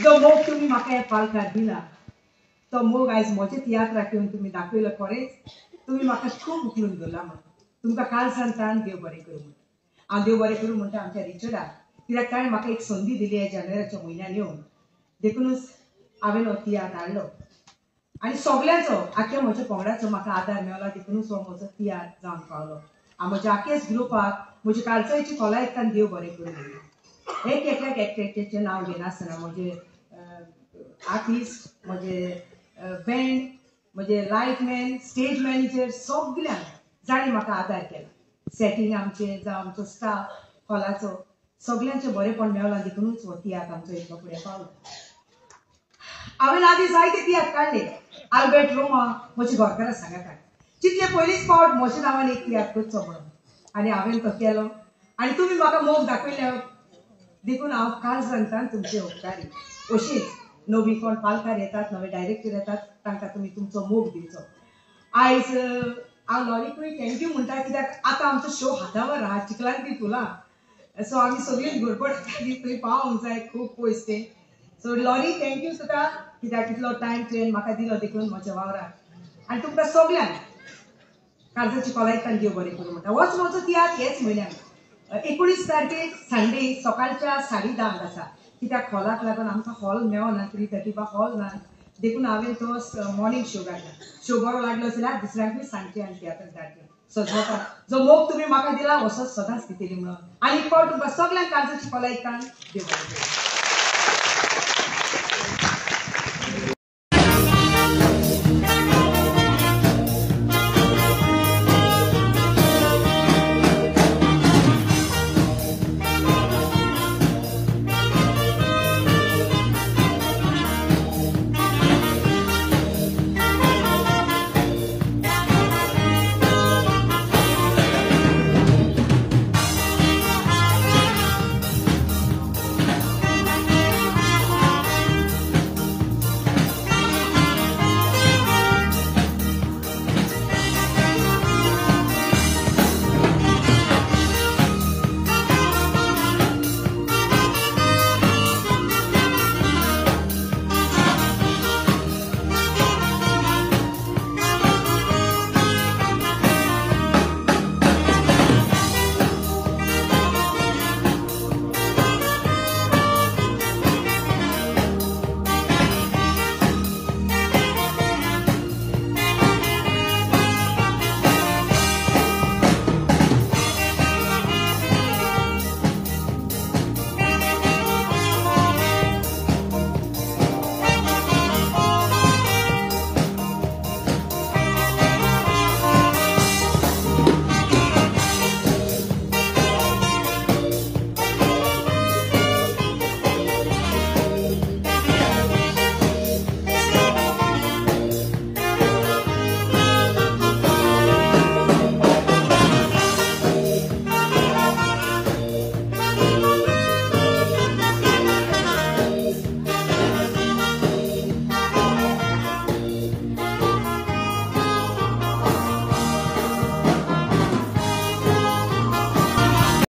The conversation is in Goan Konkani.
जो मोग तुमी म्हाका ह्या पालकार दिला तो मोग आयज म्हज्या तियात्राक येवन तुमी दाखयलो. खरेंच तुमी म्हाका खूब उखलून धरला म्हणून तुमकां काळजांतल्यान देव बरें करूं म्हणटा. हांव देव बरें करूं म्हणटा आमच्या रिचर्डाक, कित्याक ताणें म्हाका एक संदी दिली ह्या जानेवाराच्या म्हयन्यान येवन. देखूनच हांवें हो तियात्र हाडलो आनी सगल्यांचो आख्या म्हज्या पंगडाचो म्हाका आदार मेवला, देखूनच हो म्हजो तियात्र जावन पावलो. हांव म्हज्या आख्याच ग्रुपाक म्हज्या काळजाची खोलायेंतल्यान देव बरें करूं म्हणटा. एक एकल्याक एकट्याचें नांव घेनासतना म्हजे आर्टिस्ट, म्हजे बँड, म्हजे लायटमॅन, स्टेज मॅनेजर, सगल्यांक जाणें म्हाका आदार केला, सेटींग आमचें जावं आमचो स्टाफ हॉलाचो, सगल्यांचें बरेंपण मेवलां, देखूनच हो तियात्र आमचो इतलो फुडें पावलो. हांवें आदीं जायते तियात्र काडले. आल्बर्ट रोमा म्हज्या घरकारा सांगाताक जितले पयलीच फावट म्हज्या नांवान एक तियात्र करचो म्हणून, आनी हांवें तो केलो आनी तुमी म्हाका मोग दाखयले, देखून हांव काळजांतल्यान तुमचे उपकारी. अशीच नवी कोण पालकार येतात, नवे डायरेक्टर येतात, तांकां तुमी तुमचो मोग दिवचो. आयज हांव लॉरीकूय thank you म्हणटा, कित्याक आतां आमचो शो हातावर आहा, चिखलान ती फुलां, सो आमी सगळीं गडबड थंय पावोंक जाय खूब पयस तें. सो लॉरी thank you तुका, कित्याक इतलो टायम तुवें म्हाका दिलो देखून म्हज्या वावराक. आनी तुमकां सगल्यांक काळजाची खोलायेंतल्यान देव बरें करूं म्हणटा. होच म्हजो तियात्र हेच म्हयन्याक 19 तारखेक संडे सकाळच्या 10:30 आसा, कित्याक हॉलाक लागून आमकां हॉल मेळना, 3:30 हॉल ना, देखून हांवें तो मॉर्निंग शो काडला. शो बरो लागलो जाल्यार दुसऱ्यांकूय सांगचें आनी तियात्राक धाडचें सजवपाक. जो मोग तुमी म्हाका दिला असोच सदांच दितली म्हणून आनी एक फावट तुमकां सगल्यांक काळजाची खोलायेंतल्यान देव बरें करूं.